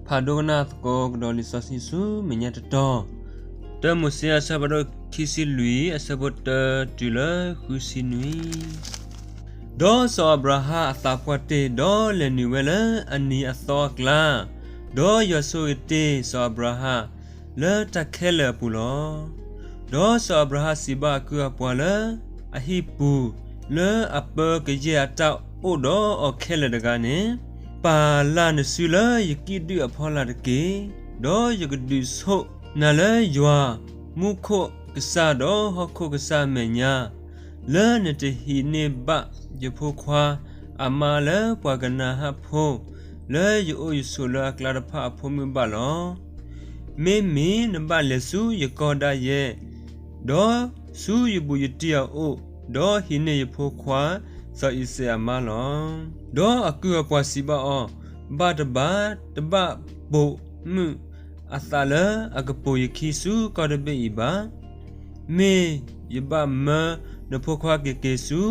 ဖးဒိကနၣ်သကိးကဒီးလံာ်စီဆှံဆူမဲာ်ညါတတီၤ, တၢမိၤၡ့အဆၢဖးဒိၣ်ခံဆံလွံၢ် အဆၢဖိတၢတုၤလၢဃုဆံနွံ. ဒီးစီၤအၤဘြၤဟၣ်အသးပှၢ်တ့ၢ်, ဒီးလဲၤနုာ်ဝဲလၢအနံၤအသီအကျါ, ဒီးယွၤဆိၣ်ဂ့ၤတ့ၢ်စီၤအၤဘြၤဟၣ်လၢတၢ်ခဲလၢာ်အပူၤလီၤ. ဒီးစီၤအၤဘြၤဟၣ်စံးဘၣ်အကုၢ်အပှၤလၢအဟံၣ်ပူၤ, လၢအပၢကယဲၢ်အတၢ်အိၣ်ဒီးအီၤခဲလၢာ်တဂၤန့ၣ်, ပာ်လၢ်နစုလၢယကံၣ်ဒုၣ်အဖီလာ်တက့ၢ်. ဒီးယကဒုးဆိၣ်နၤလၢယွၤမူခိၣ်ကစၢ်ဒီးဟီၣ်ခိၣ်ကစၢ်အမဲာ်ညါ, လၢနတဟံးန့ၢ်ဘၣ်ယဖိခွါအမါလၢပှၤကနၤအၣ်ဖိ လၢယအိၣ်ယဆိးလၢအကျါတဖၣ်အဖိမုၣ်ဘၣ်လီၤ. မ့မ့ၢ်နဘၣ်လဲၤဆူယကီၢ်ဒၣ်ယဲ, ဒီးဆူယဘူးယတံၢ်အအိၣ်, ဒီးဟံးန့ၢ်ယဖိခွါစီၤအံၤစဲးအမါလီၤ. ဒီးအကုၢ်အပှၤစံးဘၣ်အီၤ, ဘၣ်တဘၣ်, တဘၣ်ပိာ်မုၣ်အသးလၢအကပိာ်ယခံဆူကီၢ်တဘ့ၣ်အံၤဘၣ်. မ့ၢ်ယဘၣ်မၢနဖိခွါက့ၤက့ၤဆူ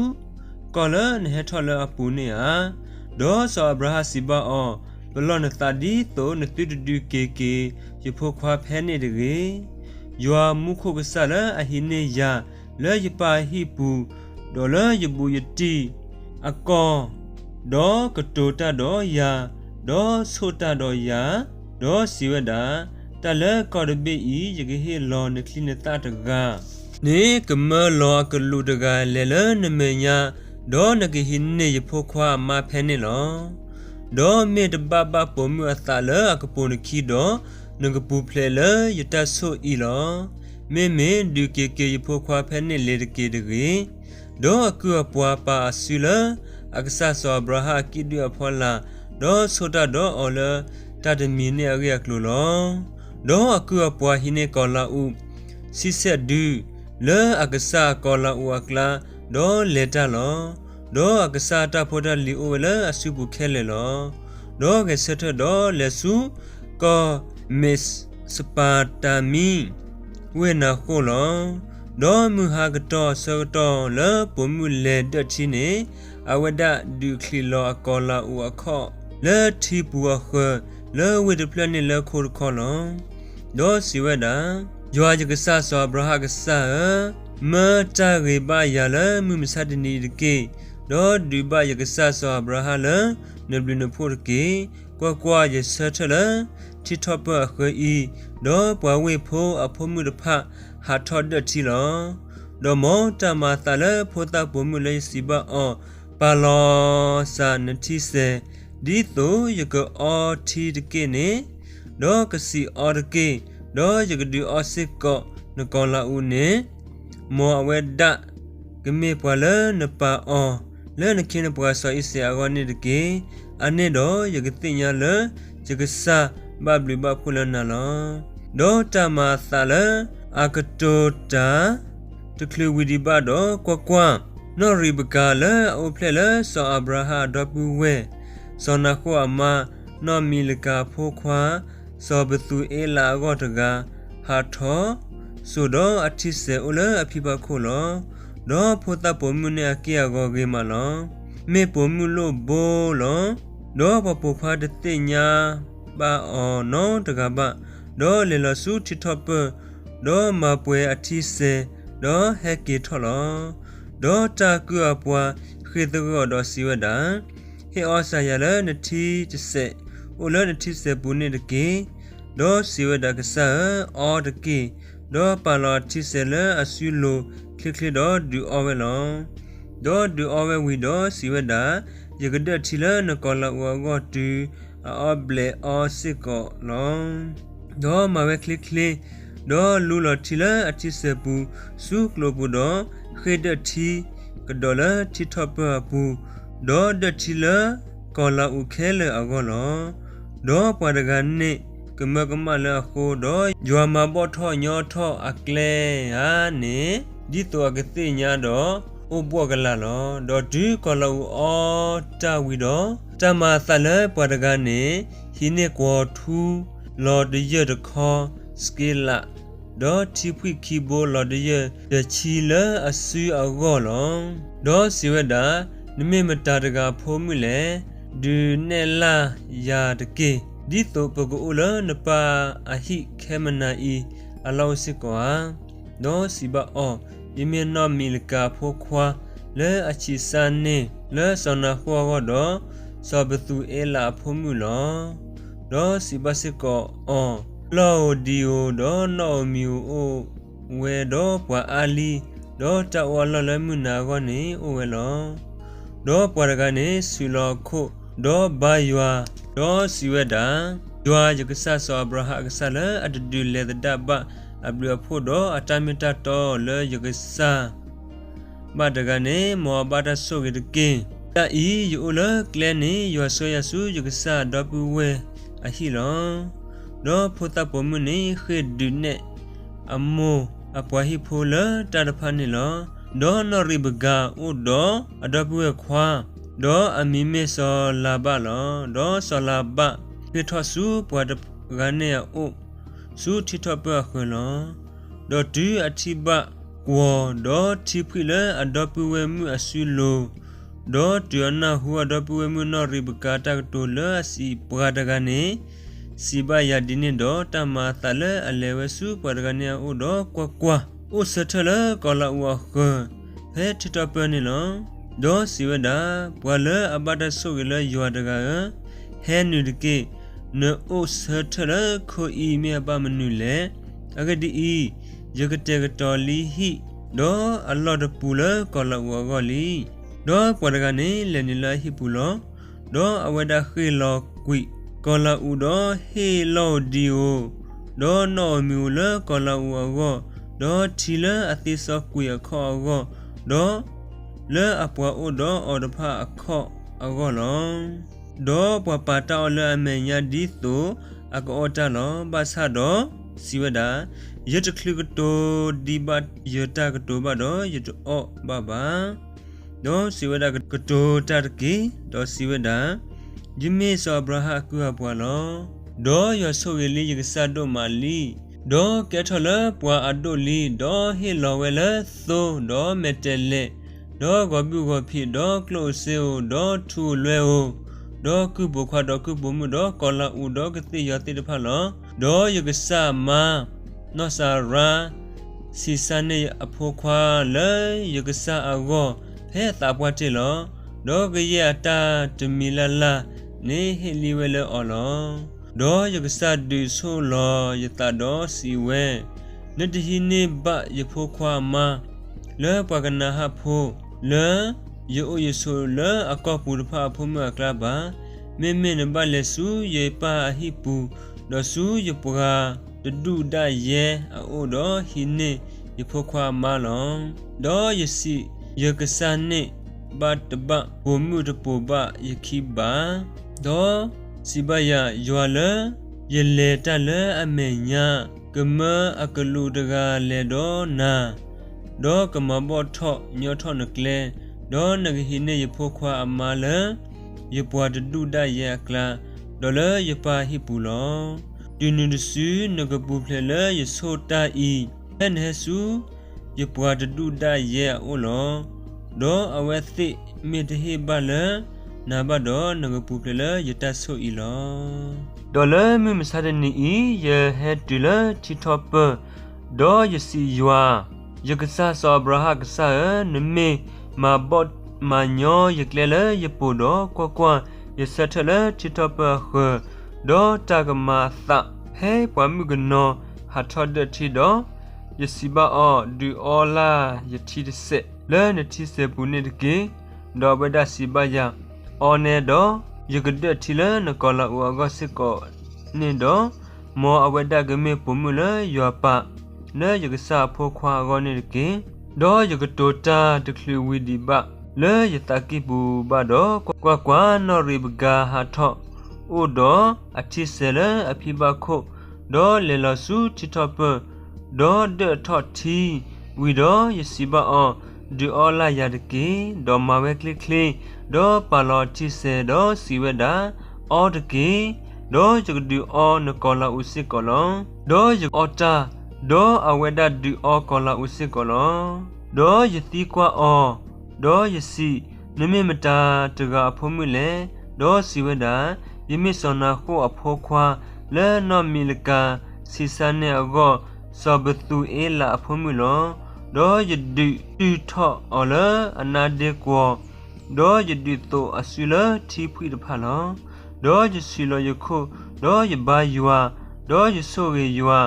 ကီၢ်လၢနဟဲထီၣ်လၢအပူၤန့ၣ်ဧါ. ဒီးစီၤအၤဘြၤဟၣ်စံးဘၣ်အီၤ, ပလီၢ်နသးဒ်သိးနသုတဒုးက့ၤက့ၤယဖိခွါဖဲန့ၣ်တဂ့ၤ. ယွၤမူခိၣ်ကစၢ်လၢအဟံးန့ၢ်ယၤလၢယပၢ်အဟံၣ်ပူၤ, ဒီးလၢယဘူးယတံၢ်အကီၢ်, ဒီးကတိၤတၢ်ဒီးယၤ, ဒီးဆိၣ်တၢ်ဒီးယၤ, ဒီးစံးဝဲဒၣ်, တၢ်လၢကီၢ်တဘ့ၣ်အံၤ ယကဟ့ၣ်လီၤနချံနသၣ်တဂၤန့ၣ် ကမၢလီၤအကလူးတဂၤလဲၤလၢနမဲာ်ညါ, ဒီးနကဟံးန့ၢ်ယဖိခွါအမါဖဲန့ၣ်လီၤ. ဒီးမ့ၢ်တဘၣ်ဘၣ်ပိာ်မုၣ်အသးလၢအကပိာ်နခံဒီး, နကပူၤဖျဲးလၢယတၢ်ဆိၣ်အံၤလီၤ. မ့မ့ၢ်ဒုးက့ၤက့ၤယဖိခွါဖဲန့ၣ်လ့ၤတက့ၢ်တဂ့ၤ. ဒီးအကုၢ်အပှၤပာ်အစုလၢအကစၢ်စီၤအၤဘြၤဟၣ်အကံၣ်ဒုၣ်အဖီလာ်, ဒီးဆိၣ်တၢ်ဒီးအီၤလၢတၢ်တမံၤန့ၣ်အဂ့ၢ်အကျိၤလီၤ. ဒီးအကုၢ်အပှၤဟံးန့ၢ်ကီၤလၤအူးဆံဆဲၣ်ဒု လၢအကစၢ်အကီၤလၤအူးအကျါ, ဒီးလဲၤတၢ်လီၤ. ဒီးအကစၢ်အတၢ်ဖိတၢ်လံၤအိၣ်ဝဲလၢအစုပူၤခဲလၢာ်လီၤ. ဒီးဂဲၤဆၢထၢၣ်ဒီးလဲၤဆူကီၢ်မ့းစပၤတၤမံ ဝ့ၢ်နၤဃိၣ်လီၤ. ဒီးမုၢ်ဟါကတီၢ်အဆၢကတီၢ်လၢပိာ်မုၣ်လဲၤဒၢၣ်ထံန့ၣ်, အဝဲဒၣ်ဒုးချံးလီၤအကီၤလၤအူးအခီၣ်လၢထံပူၤအဃၢၤ, လၢဝ့ၢ်တဖျၢၣ်န့ၣ်လၢခိတခီလီၤ. ဒီးစံးဝဲဒၣ်, ယွၤယကစၢ်စီၤအၤဘြၤဟၣ်ကစၢ်ဧၢ, မၢတၢ်ဂ့ၤဘၣ်ယၤလၢမုၢ်မဆါတနံၤအံၤတက့ၢ်, ဒီးဒုးဘၣ်ယကစၢ်စီၤအၤဘြၤဟၣ်လၢနဘျုးနဖှိၣ်တက့ၢ်. ကွၢ်ကွၢ်, ယဆၢထၢၣ်လၢထံထီၣ်ပၢၢ်အဃၢၤအံၤ, ဒီးပှၤဝ့ၢ်ဖိအဖိမုၣ်တဖၣ်ဟးထီၣ်ဒၢၣ်ထံလီၤ. ဒီးမ်တၢ်မၤအသးလၢဖိသၣ်ပိာ်မုၣ်လၢယစံးဘၣ်အီၤ, ပာ်လီၤစၢ်နထံစဲး, ဒ်သိးယကအီထံတက့ၢ်န့ၣ်, ဒီးကစံးအီတက့ၢ်, ဒီးယကဒုးအီစ့ၢ်ကီးနကီၤလၤအူးန့ၣ်, မ်အဝဲဒၣ်ကမ့ၢ်ပှၤလၢနပာ်အီၤ လၢနခ့နပှၤစီၤအံၤစဲးအဂီၢ်န့ၣ်တက့ၢ်. အန့ၣ်ဒီးယကသ့ၣ်ညါလၢယကစၢ်ဘၣ်ဘျုးဘၣ်ဖှိၣ်လၢနၤလီၤ. ဒီးတၢ်မၤအသးလၢအကတိၤတၢ် တချုးဝံၤဒံးဘၣ်ဒီး, ကွၢ်ကွၢ်, နီၢ်ရံးဘကၤလၢအအိၣ်ဖျဲၣ်လၢစီၤအၤဘြၤဟၣ်အဒီပုၢ်ဝဲၢ်, စီၤနၤဃိၣ်အမါ, နီၢ်မံၤလကၤအဖိခွါ, စီၤပသူၤအ့လးအဂီၢ်တဂၤ, ဟးထီၣ်, စိာ်ဒီးအထံစဲးအိၣ်လၢအဖံဖးခိၣ်လီၤ. ဒီးဖိသၣ်ပိာ်မုၣ်န့ၣ်အက့ၢ်အဂီၤဂ့ၤမးလီၤ. မ့ၢ်ပိာ်မုၣ်လိၣ်ဘိလီၤ. ဒီးပှၤပိာ်ခွါတသ့ၣ်ညါဘၣ်အီၤနီတဂၤဘၣ်. ဒီးလဲၤလီၤဆူထံထီၣ်ပၢၢ်, ဒီးမၤပှဲၤအထံစဲး, ဒီးဟဲက့ၤထီၣ်လီၤ. ဒီးတၢ်ကုၢ်အပှၤဃ့ၢ်သဂၢၢ်အီၤဒီးစံးဝဲဒၣ်, ဟ့ၣ်အီစၢ်ယၤလၢနထံတစဲး, အိၣ်လၢနထံစဲးပူၤန့ၣ်တက့ၢ်. ဒီးစံးဝဲဒၣ်, ကစၢ်ဧၢ, အီတက့ၢ်. ဒီးပာ်လီၤအထံစဲးလၢအစုလိၤချ့ချ့ဒီးဒုးအီဝဲလီၤ. ဒီးဒုးအီဝဲဝံၤဒီးစံးဝဲဒၣ်, ယကဒၢၣ်ထံလၢနကီၤလၤအူးအဂီၢ်တုၤအအီဘျဲးအီစ့ၢ်ကီးလီၤ. ဒီးမၤဝဲချ့ချ့, ဒီးလူလီၤထံလၢအထံစဲးပူၤဆူကျိပူၤဒီး, ဃ့ၢ်ဒၢၣ်ထံကဒီးလၢထံထီၣ်ပၢၢ်အပူၤ, ဒီးဒၢၣ်ထံလၢကီၤလၤအူးခဲလၢာ်အဂီၢ်လီၤ. ဒီးပှၤတဂၤန့ၣ်ကမၢကမၣ်လၢအဃိ, ဒီးယွၤမၤဘီၣ်ထီၣ်ညီထီၣ်အကျဲဧါန့ၣ်, ဒ်သိးအကသ့ၣ်ညါဒီးအိၣ်ဘှီၣ်ကလာ်လီၤ. ဒီးတုၤကီၤလၤအူးအီတၢ်ဝံၤဒီး, တၢ်မၤအသးလၢပှၤတဂၤန့ၣ် ဟံးန့ၢ်ကွီၤထူလီၤတယၢၢ်တခီ, စက့လး, ဒီးထံဖှံၣ်ခံဘိလီၤတယၢၢ်တဆံလၢအစုအဂီၢ်လီၤ. ဒီးစံးဝဲဒၣ်, နမ့ၢ်မတၤတဂၤအဖိမုၣ်လဲၣ်. ဒုးနဲၣ်လၢ်ယၤတက့ၢ်. ဒ်သိးပကအိၣ်လၢနပၢ်အဟံၣ်ခဲမုၢ်နၤအံၤအလီၢ်အိၣ်စ့ၢ်ကီးဧါ. ဒီးစံးဘၣ်အီၤ, ယမ့ၢ်နီၢ်မံးလကၤအဖိခွါ လၢအဆံးစၢ်န့ၢ်လၢစီၤနၤဃိၣ်အဂီၢ်ဒီး စီၤပသူၤအ့လးအဖိမုၣ်လီၤ. ဒီးစံးဘၣ်စ့ၢ်ကီးအီၤ, လီၢ်ဧိၤဒံဧိၤ ဒီးနီၢ်ဧိၤမံၤဧိၤအိၣ်ဝဲဒီးပှၤအါလံ, ဒီးတၢ်အိၣ်အလီၢ်လၢမုၢ်နၤအဂီၢ်န့ၣ်အိၣ်ဝဲလီၤ. ဒီးပှၤတဂၤန့ၣ် ဆူးလီၤအခိၣ်, ဒီးဘါယွၤ, ဒီးစံးဝဲဒၣ်, ယွၤယကစၢ်စီၤအၤဘြၤဟၣ်အကစၢ်လၢအတဒုးလဲၤသဒၣ်ဘၣ်အဘျုးအဖှိၣ်ဒီးအတၢ်မ့ၢ်တၢ်တီလၢယကစၢ် ဘၣ်တဂၤန့ၣ် မ်အဘၣ်တၢ်ဆိၣ်ဂ့ၤတက့ၢ်. တၢ်အံၤယအိၣ်လၢကျဲန့ၣ် ယွၤဆိၣ်ယၤဆူယကစၢ်အဒီပုၢ်ဝဲၢ်အဟံၣ်လီၤ. ဒီးဖိသၣ်ပိာ်မုၣ်န့ၣ် ဃ့ၢ်ဒုးနဲၣ်အမိၢ်အပှၤဟံၣ်ဖိလၢတၢ်တဖၣ်န့ၣ်လီၤ. ဒီးနီၢ်ရံးဘကၤအိၣ်ဒီးအဒီပုၢ်ဝဲၢ်ခွါ, ဒီးအမံၤမ့ၢ်စီၤလၤဘၣ်လီၤ. ဒီးစီၤလၤဘၣ်ဃ့ၢ်ထီၣ်ဆူပှၤတဂၤန့ၣ်အအိၣ် ဆူထံထီၣ်ပၢၢ်အဃၢၤလီၤ. ဒီးတုၤအထံၣ်ဘၣ်ကွီၤ, ဒီးထံၣ်ဖှံလၢအဒီပုၢ်ဝဲၢ်မုၣ်အစုလိၤ, ဒီးတုၤအနၢ်ဟူအဒီပုၢ်ဝဲၢ်မုၣ်နီၢ်ရံးဘကၤတၢ်ကတိၤလၢအစံးပှၤတဂၤန့ၣ်, စံးဘၣ်ယၤဒ်န့ၣ်ဒီး တၢ်မၤအသးလၢအလဲၤဝဲဆူပှၤတဂၤန့ၣ်အအိၣ်ဒီးကွၢ်ကွၢ်, အိၣ်ဆၢထၢၣ်လၢကီၤလၤအူးအဃၢၤ ဖဲထံထီၣ်ပၢၢ်န့ၣ်လီၤ. ဒီးစံးဝဲဒၣ်, ပှၤလၢအဘၣ်တၢ်ဆိၣ်ဂ့ၤလၢယွၤတဂၤဧၢ, ဟဲနုာ်တက့ၢ်. နအိၣ်ဆၢထၢၣ်လၢခိအံၤမ့ၢ်အဘၣ်မနုၤလဲၣ်. အဂ့ၢ်ဒ်အံၤ, ယကတဲာ်ကတီၤလံဟံၣ်, ဒီးအလီၢ်တပူၤလၢကီၤလၤအူးအဂီၢ်လံ. ဒီးပှၤတဂၤန့ၣ်လဲၤနုာ်လၢအဟံၣ်ပူၤလီၤ. ဒီးအဝဲဒၣ်ဃ့ၢ်လီၤကွံာ်ကီၤလၤအူး, ဒီးဟ့ၣ်လီၢ်ဧိၤဒံဧိၤ, ဒီးနီၢ်ဧိၤမံၤဧိၤလၢကီၤလၤအူးအဂီၢ်, ဒီးထံလၢအသ့စီကွံာ်အခီၣ်အဂီၢ်, ဒီးလၢအပှၤအိၣ်ဒီးအီၤတဖၣ်အခီၣ်အဂီၢ်လီၤ. ဒီးပှၤပာ်တၢ်အီၣ်လၢအမဲာ်ညါဒ်သိးအကအီၣ်တၢ်လီၤ. ဘၣ်ဆၣ်ဒီးစံးဝဲဒၣ်, ယတချုးကတိၤဒံးဘၣ်ယတၢ်ကတိၤဘၣ်ဒီး ယတအီၣ်ဘၣ်ဘၣ်. ဒီးစံးဝဲဒၣ်, ကတိၤတၢ်တက့ၢ်. ဒီးစံးဝဲဒၣ်, ယမ့ၢ်စီၤအၤဘြၤဟၣ်အကုၢ်အပှၤလီၤ. ဒီးယွၤဆိၣ်ဂ့ၤလံယကစၢ်ဒိၣ်မးလံ. ဒီးကဲထီၣ်လၢပှၤအဒိၣ်လံ, ဒီးဟ့ၣ်လီၤဝဲလၢသိ, ဒီးမဲာ်တဲးလဲး, ဒီးဂီၤဘုၣ်ဂီၤဖံး, ဒီးကျိၣ်ဧိၤစ့ဧိၤ, ဒီးထူဧိၤလွဲဧိၤ, ဒီးကုၢ်ပိာ်ခွါ, ဒီးကုၢ်ပိာ်မုၣ်, ဒီးကီၤလၤအူး, ဒီးကသ့ၣ်ယီၤသ့ၣ်တဖၣ်လီၤ. ဒီးယကစၢ်မါ နီၢ်စၤရါ ဆံးစၢ်န့ၢ်အဖိခွါလၢယကစၢ်အဂီၢ် ဖဲသးပှၢ်တ့ၢ်လီၤ. ဒီးကယဲၢ်အတၢ်တမံၤလၢ်လၢ်န့ၣ် ဟ့ၣ်လံဝဲလၢအီၤလီၤ. ဒီးယကစၢ်ဒုးဆိၣ်လီၤယသးဒီးစံးဝဲ, နတဟံးန့ၢ်ဘၣ်ယဖိခွါအမါ လၢပှၤကနၤအၣ်ဖိ လၢယအိၣ်ယဆိးလၢအကီၢ်ပူၤတဖၣ်အဖိမုၣ်အကျါဘၣ်. မ့မ့ၢ်နဘၣ်လဲၤဆူယပၢ်အဟံၣ်ပူၤ, ဒီးဆူယပှၤတဒူၣ်ဒၣ်ယဲအအိၣ်ဒီးဟံးန့ၢ်ယဖိခွါအမါလီၤ. ဒီးယစံးယကစၢ်န့ၣ်ဘၣ်တဘၣ်, ပိာ်မုၣ်တပိာ်ဘၣ်ယခံဘၣ်. ဒီးစံးဘၣ်ယၤ, ယွၤလၢယလဲၤတၢ်လၢအမဲာ်ညါ, ကမၢအကလူးတဂၤလဲၤဒီးနၤ, ဒီးကမၤဘီၣ်ထီၣ်ညီထီၣ်နကျဲ, ဒီးနကဟံးန့ၢ်ယဖိခွါအမါလၢ ယပှၤတဒူၣ်ဒၣ်ယဲအကျါ, ဒီးလၢယပၢ်အဟံၣ်ပူၤလီၤ. တုၤနုၤတစုနကပူၤဖျဲးလၢယဆိၣ်တၢ်အံၤ, ဖဲနဟဲဆူယပှၤတဒူၣ်ဒၣ်ယဲအအိၣ်လီၤ. ဒီးအဝဲသ့ၣ်မ့ၢ်တဟ့ၣ်ဘၣ်လၢနၤဘၣ်ဒီး, နကပူၤဖျဲးလၢယတၢ်ဆိၣ်အံၤလီၤ. ဒီးလၢမုၢ်မဆါတနံၤအံၤ, ယဟဲတုၤလၢထံထီၣ်ပၢၢ်, ဒီးယစံးယွၤ, ယကစၢ်စီၤအၤဘြၤဟၣ်ကစၢ်ဧၢ, နမ့ၢ်မၤဘီၣ်မၤညီယကျဲလၢယပိာ်ဒီး, ကွၢ်ကွၢ်, ယဆၢထၢၣ်လၢထံထီၣ်ပၢၢ်အဃၢၤ, ဒီးတၢ်ကမၤအသးဖဲပှၤမုၣ်ကနီၤဟးထီၣ်ဒၢၣ်ထံဒီး, ယစံးဘၣ်အီၤ, ဒုးအီလၢ်ယထံတစဲးလၢနထံစဲးပူၤန့ၣ်တက့ၢ်. ဒီးအဝဲဒၣ်စံးဘၣ်ယၤ, အီနဲဒီး, ယကဒၢၣ်ထံလၢနကီၤလၤအူးအဂီၢ်စ့ၢ်ကီးန့ၣ်ဒီး, မ်အဝဲဒၣ်ကမ့ၢ်ပိာ်မုၣ်လၢယွၤပာ်, လၢယကစၢ်အဖိခွါအဂီၢ်န့ၣ်တက့ၢ်. ဒီးယကတိၤတၢ်တချုးဝံၤဒံးဘၣ်လၢယသးကံၢ်ပူၤဘၣ်ဒီး, ကွၢ်ကွၢ်, နီၢ်ရံးဘကၤဟးထီၣ်အိၣ်ဒီးအထံစဲးလၢအဖံဘၣ်ခိၣ်, ဒီးလဲၤလီၤဆူထံထီၣ်ပၢၢ်, ဒီးဒၢၣ်ထီၣ်ထံဝံၤဒီး, ယစံးဘၣ်အီၤ, ဒုးအီလၢ်ယၤတက့ၢ်. ဒီးမၤဝဲချ့ချ့, ဒီးပာ်လီၤအထံစဲး, ဒီးစံးဝဲဒၣ်, အီတက့ၢ်. ဒီးယကဒုးအီနကီၤလၤအူးစ့ၢ်ကီးလီၤ. ဒီးယကအီတၢ်, ဒီးအဝဲဒၣ်ဒုးအီကီၤလၤအူးစ့ၢ်ကီးလီၤ. ဒီးယသံကွၢ်အီၤ, ဒီးယစံး, နမ့ၢ်မတၤတဂၤအဖိမုၣ်လဲၣ်. ဒီးစံးဝဲဒၣ်, ယမ့ၢ်စီၤနၤဃိၣ်အဖိခွါ, လၢနီၢ်မံးလကၤဆံးစၢ်န့ၢ်အဂီၢ်, စီၤပသူၤအ့လးအဖိမုၣ်လီၤ. ဒီးယဒုးတုၢ်ထီၣ်အီၤလၢအနါဒ့ကွီၤ, ဒီးယဒုးသိးအစုလၢထံဖှံၣ်တဖၣ်လီၤ. ဒီးယဆံးလီၤယခိၣ်, ဒီးယဘါယွၤ, ဒီးယဆိၣ်ဂ့ၤယွၤ,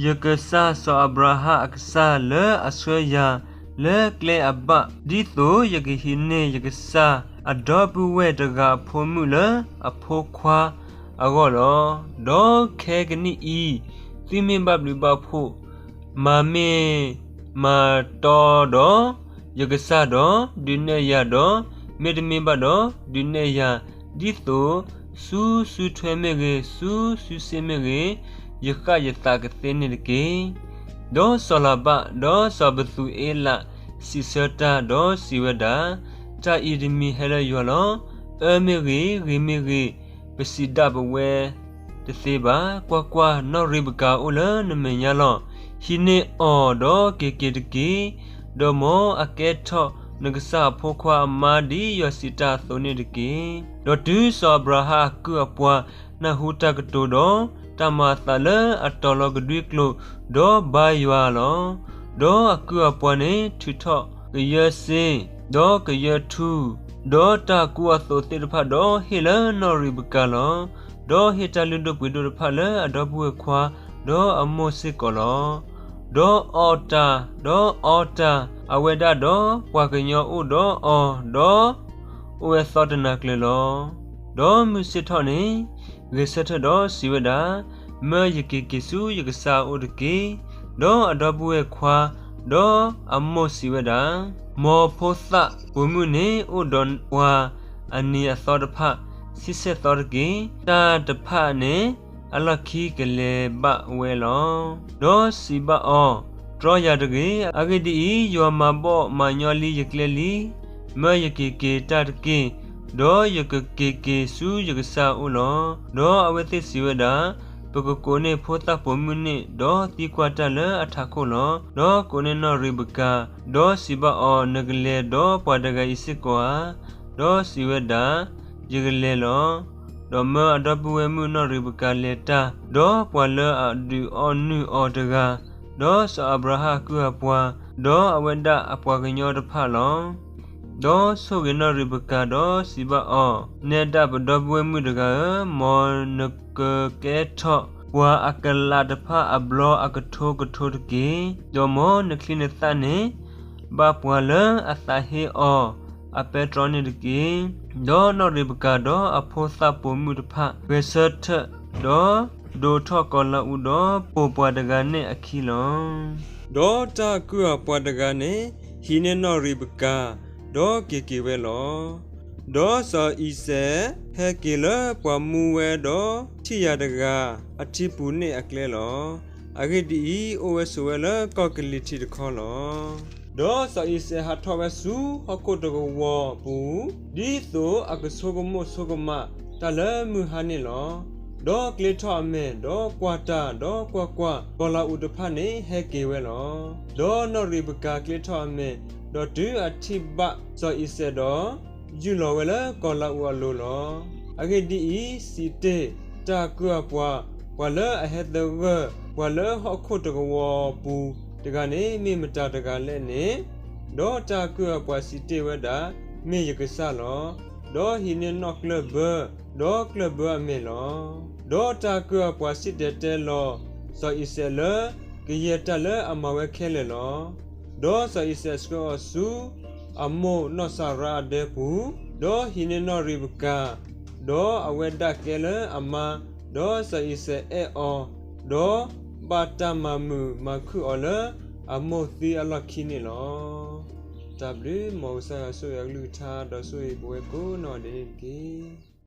ယကစၢ်စီၤအၤဘြၤဟၣ်အကစၢ်လၢအဆှၢယၤလၢကျဲအဘၣ်, ဒ်သိးယကဟံးန့ၢ်ယကစၢ်အဒီပုၢ်ဝဲၢ်တဂၤအဖိမုၣ်လၢအဖိခွါအဂီၢ်လီၤ. ဒီးခဲကနံၣ်အံၤ, သုမ့ၢ်ဘၣ်ဘျုးဘၣ်ဖှိၣ်, မၤမ့ၢ်မၤတီဒီးယကစၢ်ဒီး, ဒုးနဲၣ်ယၤဒီး, မ့တမ့ၢ်ဘၣ်ဒီး, ဒုးနဲၣ်ယၤ, ဒ်သိးဆူစုထွဲမ့ၢ်ဂ့ၤ, ဆူစုစ့ၣ်မ့ၢ်ဂ့ၤ, ယဃၣ်ယသးကသ့န့ၣ်တက့ၢ်. ဒီးစီၤလၤဘၣ်, ဒီးစီၤပသူၤအ့လးစံးဆၢတၢ်, ဒီးစံးဝဲဒၣ်, တၢ်အံၤတမံၤဟဲလၢယွၤလီၤ. အၢမ့ၢ်ဂ့ၤ, ဂ့ၤမ့ၢ်ဂ့ၤ, ပစံးဒၣ်ပဝဲတသ့ဘၣ်. ကွၢ်ကွၢ်, နီၢ်ရံးဘကၤအိၣ်လၢနမဲာ်ညါလီၤ. ဟံးန့ၢ်အီၤဒီးက့ၤက့ၤတက့ၢ်. ဒီးမ်အကဲထီၣ်နကစၢ်အဖိခွါအမါ ဒ်ယွၤစံးတၢ်အသိးန့ၣ်တက့ၢ်. ဒီးတုၤစီၤအၤဘြၤဟၣ်အကုၢ်အပှၤနၢ်ဟူတၢ်ကတိၤဒီး, တၢ်မၤအသးလၢအတီၤလီၤကဒွံကျိာ်, ဒီးဘါယွၤလီၤ. ဒီးအကုၢ်အပှၤန့ၣ်ထုးထီၣ်ကယၢစ့, ဒီးကယၢထူ, ဒီးတၢ်ကူအသိးသ့ၣ်တဖၣ်, ဒီးဟ့ၣ်လၢနီၢ်ရံးဘကၤလီၤ. ဒီးဟ့ၣ်တၢ်လုၢ်ဒိၣ်ပှ့ၤဒိၣ်တဖၣ်လၢအဒီပုၢ်ဝဲၢ်ခွါ, ဒီးအမိၢ်စ့ၢ်ကီးလီၤ. ဒီးအီတၢ်, ဒီးအီတၢ်, အဝဲဒၣ်ဒီးပှၤကညီအိၣ်ဒီးအီၤ, ဒီးအိၣ်ဝဲသီတနၤကျၢၤလီၤ. ဒီးမုၢ်ဆ့ၣ်ထီၣ်န့ၣ်, ဂဲၤဆၢထၢၣ်ဒီးစံးဝဲဒၣ်, မၢယက့ၤက့ၤဆူယကစၢ်အအိၣ်တက့ၢ်. ဒီးအဒီပုၢ်ဝဲၢ်ခွါ, ဒီးအမိၢ်စံးဝဲဒၣ်, မ်ဖိသၣ်ပိာ်မုၣ်န့ၣ်အိၣ်ဒီးပှၤအနံၤအသီတဖၣ်, ဆံဆဲၣ်သီတက့ၢ်. တၢ်တဖၣ်န့ၣ်အလီၢ်ခံကလဲၤဘၣ်ဝဲလီၤ. ဒီးစံးဘၣ်အီၤ, တြီယၤတဂ့ၤ. အဂ့ၢ်ဒ်အံၤ, ယွၤမၤဘီၣ်မၤညီလံယကျဲလံ. မၢယက့ၤက့ၤတၢ်တက့ၢ်. ဒီးယကက့ၤက့ၤဆူယကစၢ်အအိၣ်လီၤ. ဒီးအဝဲသ့ၣ်စံးဝဲဒၣ်, ပကကိးန့ၢ်ဖိသၣ်ပိာ်မုၣ်န့ၣ်, ဒီးသံကွၢ်တၢ်လၢအထးခိၣ်လီၤ. ဒီးကိးန့ၢ်နီၢ်ရံးဘကၤ, ဒီးစံးဘၣ်အီၤ, နကလဲၤဒီးပှၤတဂၤအံၤစ့ၢ်ကီးဧါ. ဒီးစံးဝဲဒၣ်, ယကလဲၤလီၤ. ဒီးမၢအဒီပုၢ်ဝဲၢ်မုၣ်နီၢ်ရံးဘကၤလဲၤတၢ်, ဒီးပှၤလၢအဒုးအီၣ်နုၢ်အီၤတဂၤ, ဒီးစီၤအၤဘြၤဟၣ်အကုၢ်အပှၤ, ဒီးအဝဲဒၣ်အပှၤကညီတဖၣ်လီၤ. ဒီးဆိၣ်ဂ့ၤနီၢ်ရံးဘကၤ, ဒီးစံးဘၣ်အီၤ, နဲဒၣ်ပဒီပုၢ်ဝဲၢ်မုၣ်တဂၤဧၢ, မ်နကကဲထီၣ်ပှၤအကလးတဖၣ်အဘျီအကထိကထိတက့ၢ်. ဒီးမ်နချံနသၣ်န့ၣ် ဘၣ်ပှၤလၢအသးဟ့အီၤအပဲတြီန့ၣ်တက့ၢ်. ဒီးနီၢ်ရံးဘကၤဒီးအဖိသၣ်ပိာ်မုၣ်တဖၣ် ဂဲၤဆၢထၢၣ်, ဒီးဒိးထီၣ်ကီၤလၤအူး, ဒီးပိာ်ပှၤတဂၤန့ၣ်အခံလီၤ. ဒီးတၢ်အကုၢ်အပှၤတဂၤန့ၣ် ဟံးန့ၢ်နီၢ်ရံးဘကၤ, ဒီးက့ၤက့ၤဝဲလီၤ. ဒီးစီၤအံၤစဲးဟဲက့ၤလၢပှၤမူဝဲဒီးထံၣ်ယၤတဂၤအထံပူၤန့ၣ်အကျဲလီၤ. အဂ့ၢ်ဒ်အံၤ, အိၣ်ဝဲဆိးဝဲလၢကီၢ်ကလံၤထံးတခီလီၤ. ဒီးစီၤအံၤစဲးဟးထီၣ်ဝဲဆူဟီၣ်ခိၣ်တကဝီၤပူၤ, ဒ်သိးအကဆိကမိၣ်ဆိကမးတၢ်လၢမုၢ်ဟါန့ၣ်လီၤ. ဒီးကျ့ထီၣ်အမဲာ်, ဒီးကွၢ်တၢ်, ဒီးကွၢ်ကွၢ်, ကီၤလၤအူးတဖၣ်န့ၣ်ဟဲက့ၤဝဲလီၤ. ဒီးနီၢ်ရံးဘကၤကျ့ထီၣ်အမဲာ်, ဒီးတုၤအထံၣ်ဘၣ်စီၤအံၤစဲးဒီး, ယုၢ်လီၤဝဲလၢကီၤလၤအူးအလိၤလီၤ. အဂ့ၢ်ဒ်အံၤ, စံးတ့ၢ်, တၢ်အကုၢ်အပှၤ, ပှၤလၢအဟဲသဂၢၢ်ပှၤလၢအဟီၣ်ခိၣ်တကဝီၤပူၤတဂၤန့ၣ် မ့ၢ်မတၤတဂၤလဲၣ်န့ၣ်. ဒီးတၢ်အကုၢ်အပှၤစံးတ့ၢ်ဝဲဒၣ်, မ့ၢ်ယကစၢ်လီၤ. ဒီးဟံးန့ၢ်နီၣ်ကျၢၢ်ဘၢ, ဒီးကျၢၢ်ဘၢအမဲာ်လီၤ. ဒီးတၢ်အကုၢ်အပှၤစံၣ်တဲၤတဲလီၤစီၤအံၤစဲးလၢကယဲၢ်တၢ်လၢအမၤဝဲခဲလၢာ်လီၤ. ဒီးစီၤအံၤစဲးဆှၢအီၤဆူအမိၢ်နီၢ်စၤရါအဒဲပူၤ, ဒီးဟံးန့ၢ်နီၢ်ရံးဘကၤ, ဒီးအဝဲဒၣ်ကဲလၢအမါ, ဒီးစီၤအံၤစဲးအဲၣ်အီၤ, ဒီးဘၣ်တၢ်မၤမုာ်မၤခုၣ်အီၤလၢအမိၢ်သံအလီၢ်ခံန့ၣ်လီၤ. တၢ်ဘျုး, မ်ကစၢ်ယွၤဆိၣ်ဂ့ၤအကလုၢ်ကထါ, ဒီးဆိၣ်ဂ့ၤပဝဲကိးနီၢ်ဒဲးန့ၣ်တက့ၢ်.